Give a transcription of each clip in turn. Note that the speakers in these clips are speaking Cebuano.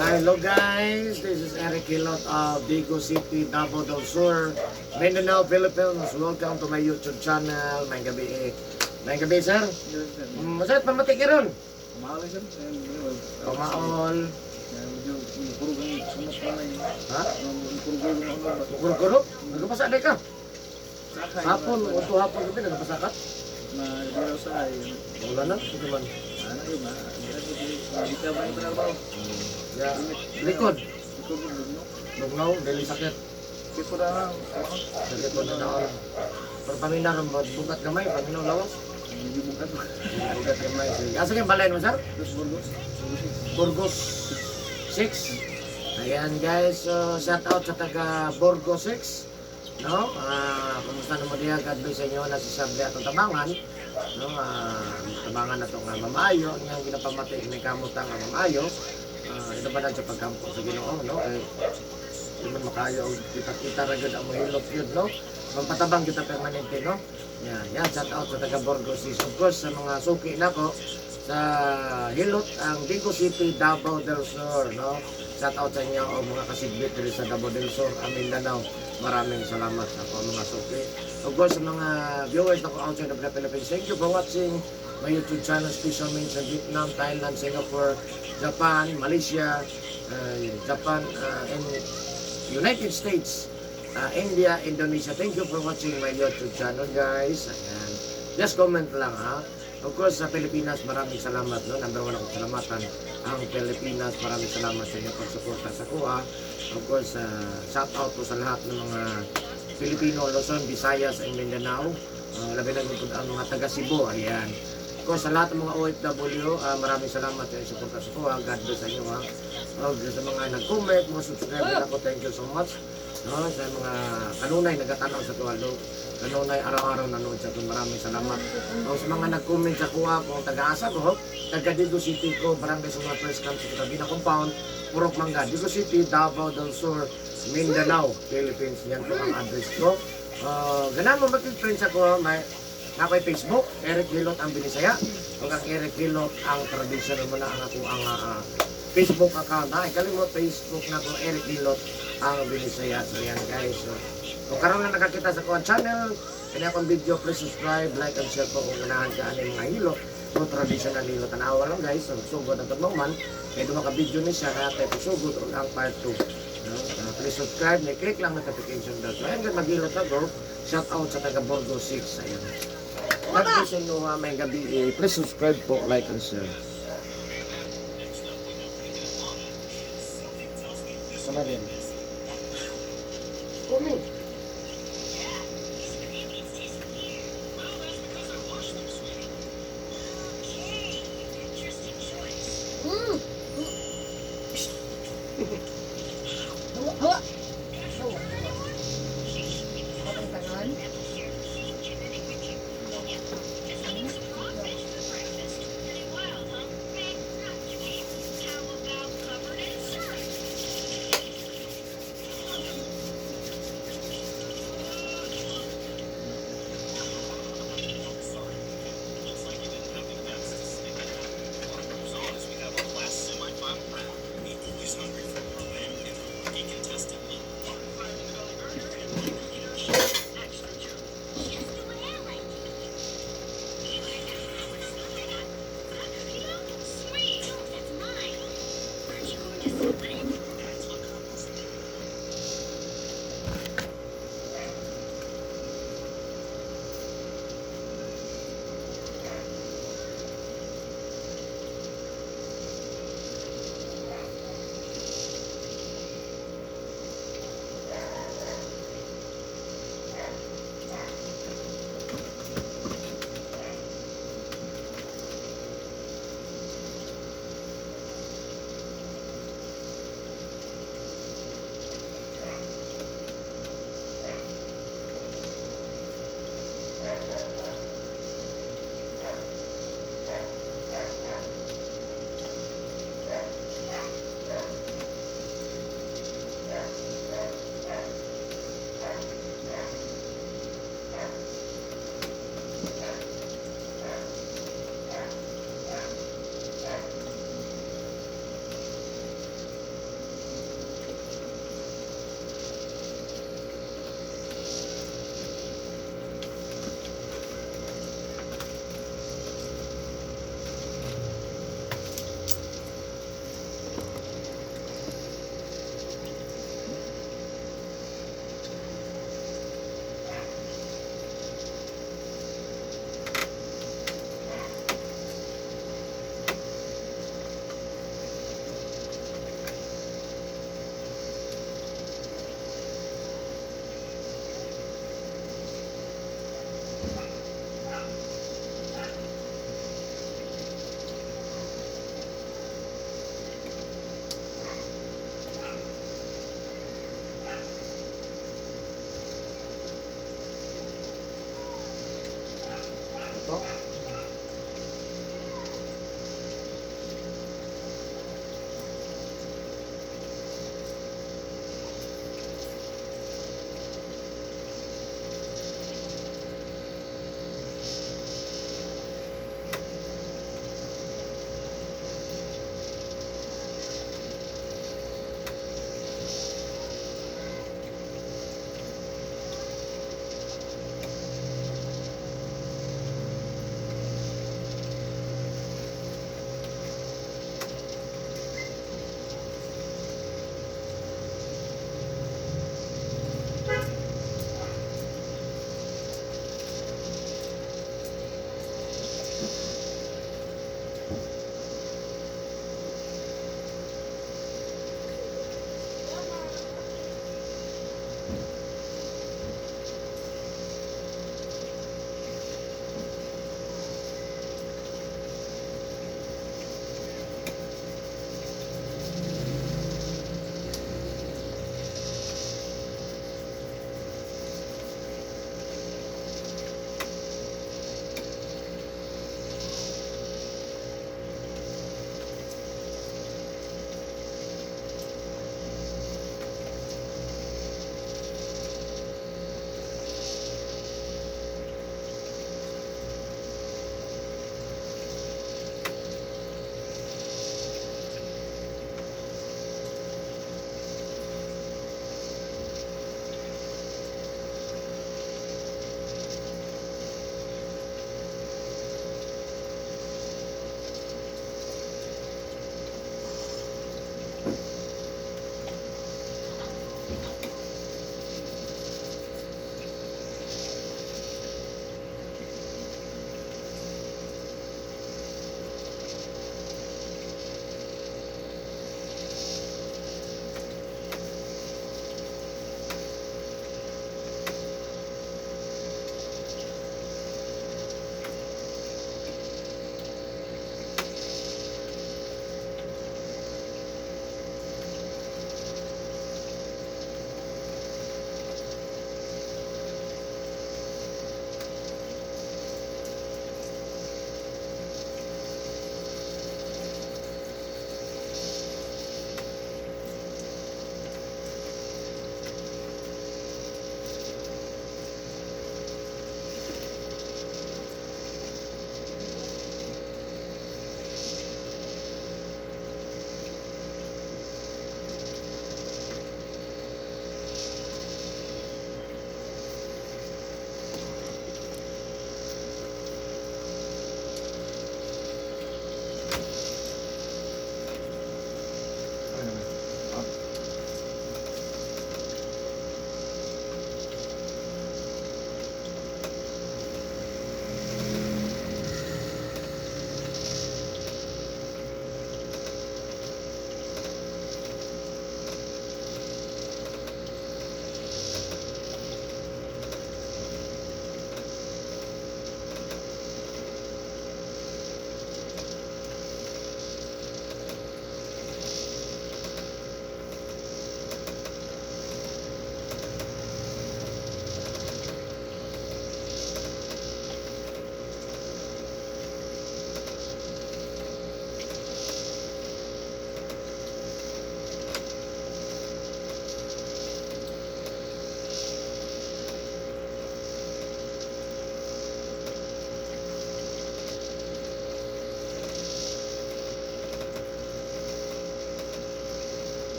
Hello guys, this is Eric Hilot of Digos City, Davao del Sur, Mindanao, Philippines. Welcome to my YouTube channel. Maayong gabii. Maayong gabii, sir. Masarap pamati karon. Mahal, sir. Kumaol. Medyo sunod na lang. Ha? Kurugay mo na. Kuro-kuro? Nagapasa na ka? Hapon, uto hapon gabi, nagapasa ka? Na biro sa ay. Wala na, ito man. Ano yun ma? Hindi ka ba yung trabaho? Ya, likod. Ikaw ba no? Lugnaw, dili sakit. Kito na lang. Sakit mo na naon. Pero paminaw, bugat gamay, paminaw lawas. Medyo bukat. Bugat gamay. Sige. Asa kayong balay mo, sir? Terus Burgos. Burgos 6. Ayan guys, so shout out sa taga Burgos 6. No? Kumusta na mo diha? God bless sa inyo, nasa sabi atong tabangan. No? Tabangan na to nga mamaayo, ang ginapamati ni kamuta nga mamaayo. Ito ba na sa pagkampo sa Ginoo, no? Kay di man makayo og kita-kita ra gyud ang mahilot yun, no? Magpatabang kita permanente, no? Yan, yan, shout out sa taga Burgos 6. Of course, sa mga suki nako sa Hilot ang Digos City, Davao del Sur, no? Shout out sa inyo o mga kasigbit diri sa Davao del Sur, ang Mindanao. Maraming salamat sa ako mga suki. Of course, sa mga viewers nako outside of the Philippines, thank you for watching my YouTube channel, special mention Vietnam, Thailand, Singapore, Japan, Malaysia, Japan, and United States, India, Indonesia. Thank you for watching my YouTube channel, guys. Ayan. Just comment lang, ha. Of course, sa Pilipinas, maraming salamat, no? Number one akong salamatan ang Pilipinas. Maraming salamat sa inyong pagsuporta sa kuha. Of course, shout out po sa lahat ng mga Pilipino, Luzon, Visayas, and Mindanao. Labi na po ang mga taga Cebu. Ayan. Of course, sa lahat ng mga OFW, maraming salamat sa inyong suporta sa kuha. God bless sa inyo, ha. Og sa mga nag-comment, mga subscriber ako, thank you so much. No, sa mga kanunay nagatanaw sa kuha, lo, kanunay araw-araw nanood sa akin, maraming salamat. O sa mga nag-comment sa kuha, kung taga-asa ko, taga Digos City ko, Barangay Sunod First Camp sa Kitabina Compound, Purok Mangga, Digos City, Davao del Sur, Mindanao, Philippines. Yan po ang address ko. Ganahan mo mag-friend sa kuha, may na ako'y Facebook, Eric Hilot ang Binisaya. Ug ang Eric Hilot ang traditional mo na ang ako ang Facebook account. Ha, ikalimot Facebook na ko Eric Hilot ang Binisaya. So yan guys. So, kung karon lang nakakita sa akong channel, kani akong video, please subscribe, like and share po kung ganahan ka ani mga hilot o traditional hilot. Tanawa lang guys, so sugod ang man. Kay duha ka video ni siya na tayo sugod og ang part 2. No? Please subscribe, na click lang notification bell. So ayun, maghilot ako. Shout out sa taga Burgos 6. Ayun. God bless sa inyo, ha, maayong gabii. Eh, please subscribe po, like and share. Sama din. Kumi. Hawa, hawa. Hawa, hawa. Patong tanan.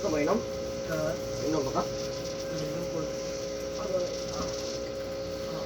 Ikaw ba inom? Ha? Inom ba ka? Inom po. Aray. Ah. Ah.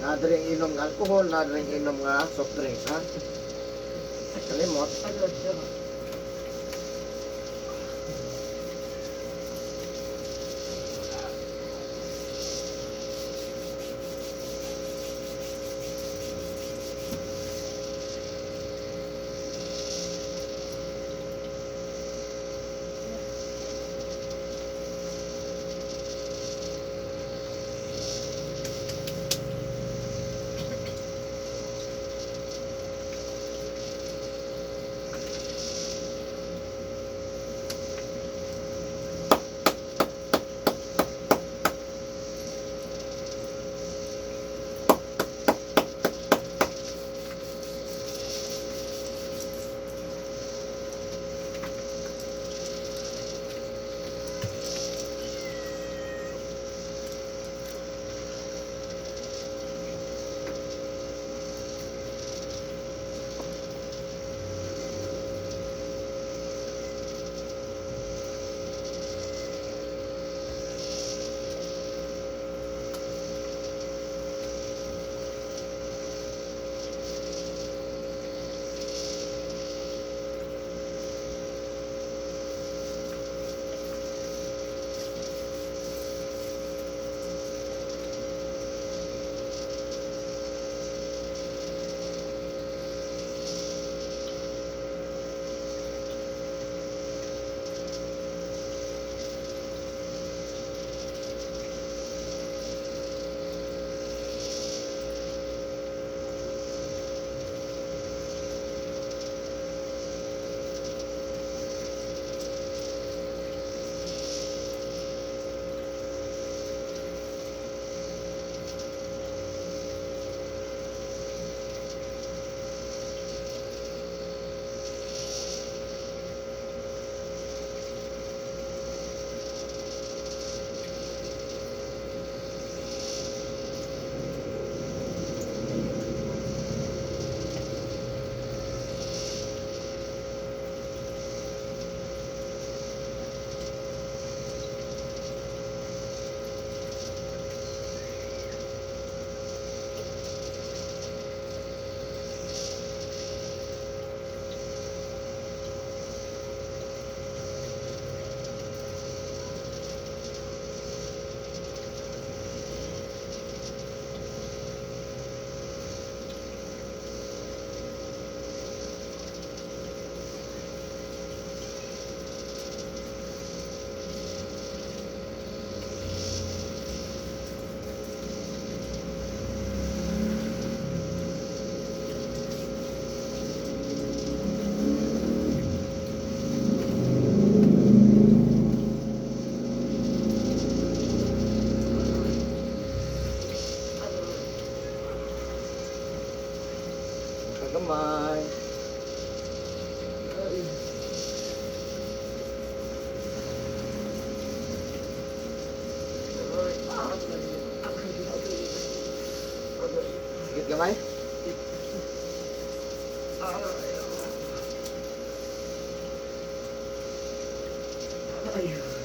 Nadring inom nga alcohol, nadring inom nga soft drinks, ha? Kalimot. Aray, aray. Kagamay. Ay. Aray. Ah, aray. Aray. Aray. Sikit gamay? Aray. Ay.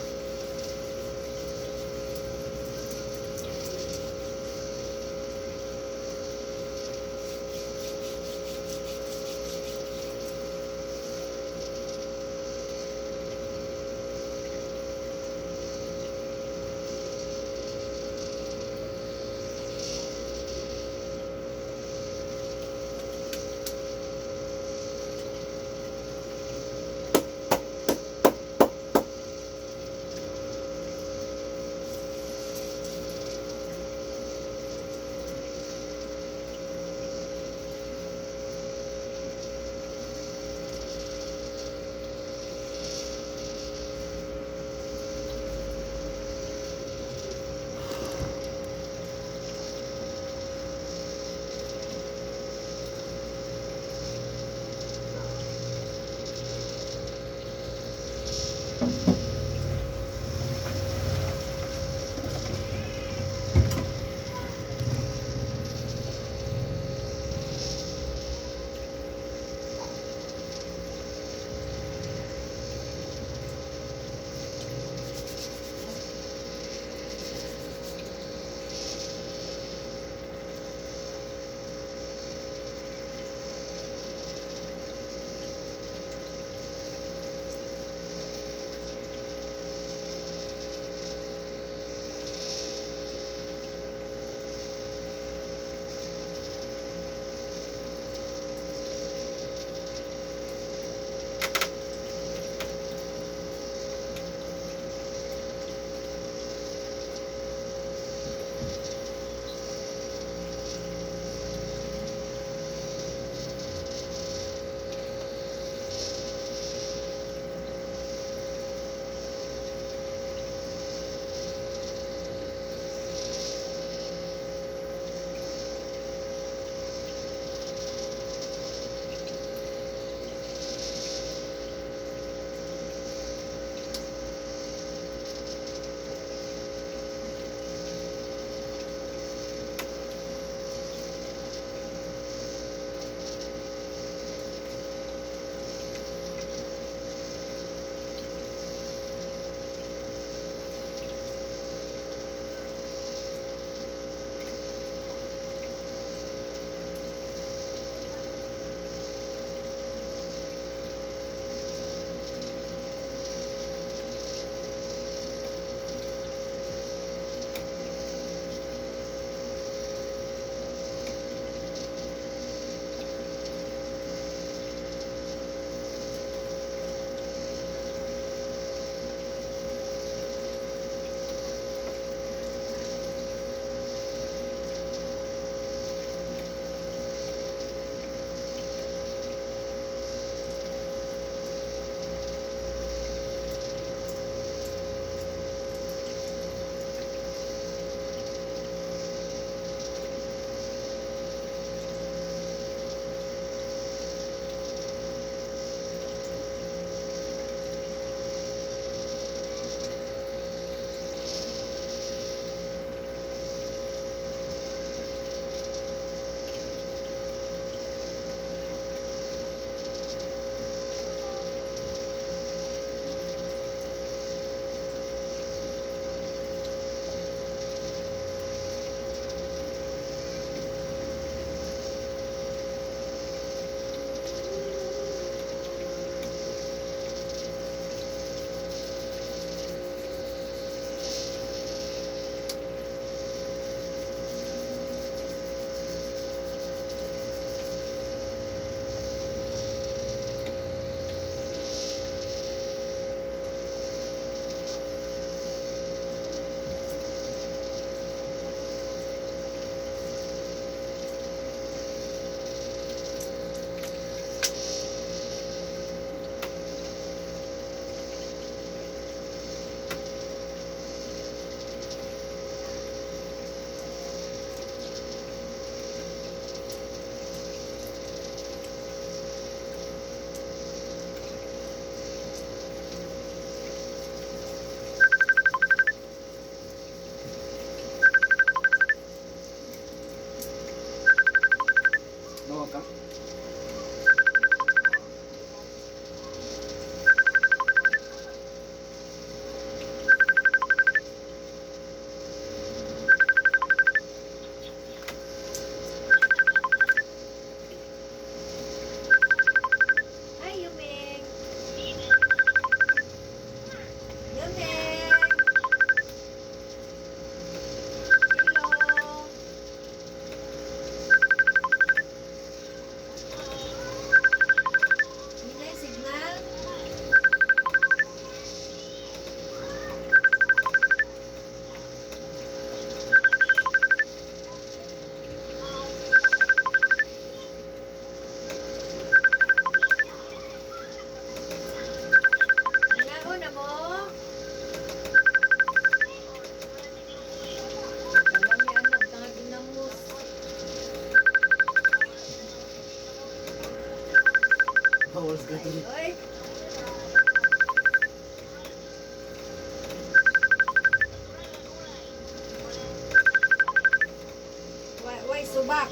Subak.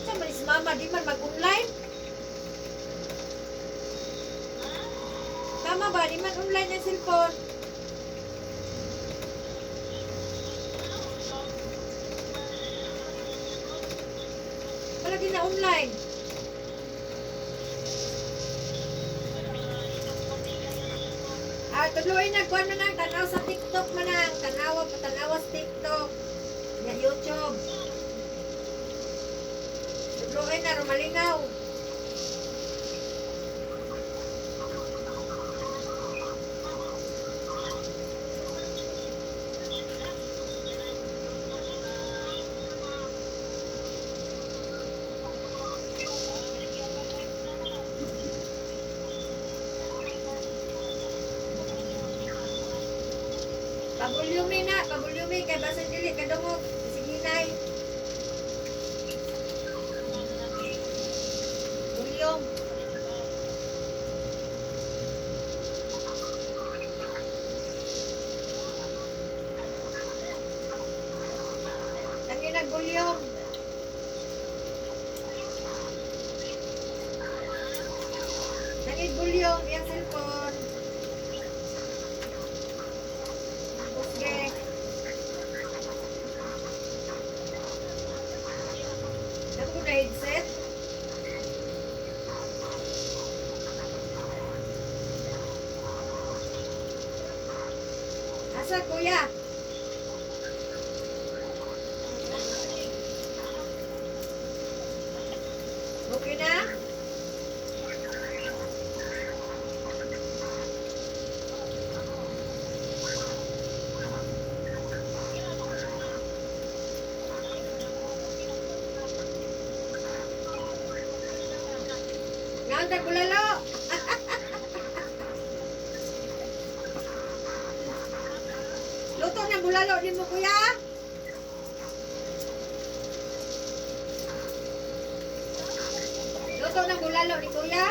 Sa man si mama di man mag-online? Tama ba? Di man online ang cellphone. Palagi na online. Ah, tuloy na kuan man ang tanaw sa TikTok man ang tanawa tanawa sa TikTok. Ya YouTube. Tuloy na rumalingaw. Pabulyumi na, pabulyumi kay basan dili kadungog sige hinay. Bulyum. Tangin na bulyum. Tangin bulyum, iyang cellphone. Okay. Naku ko na headset. Asa, kuya? Okay na? Ngaon ta bulalo? Luto ng bulalo nimo, kuya? Luto ng bulalo ni kuya?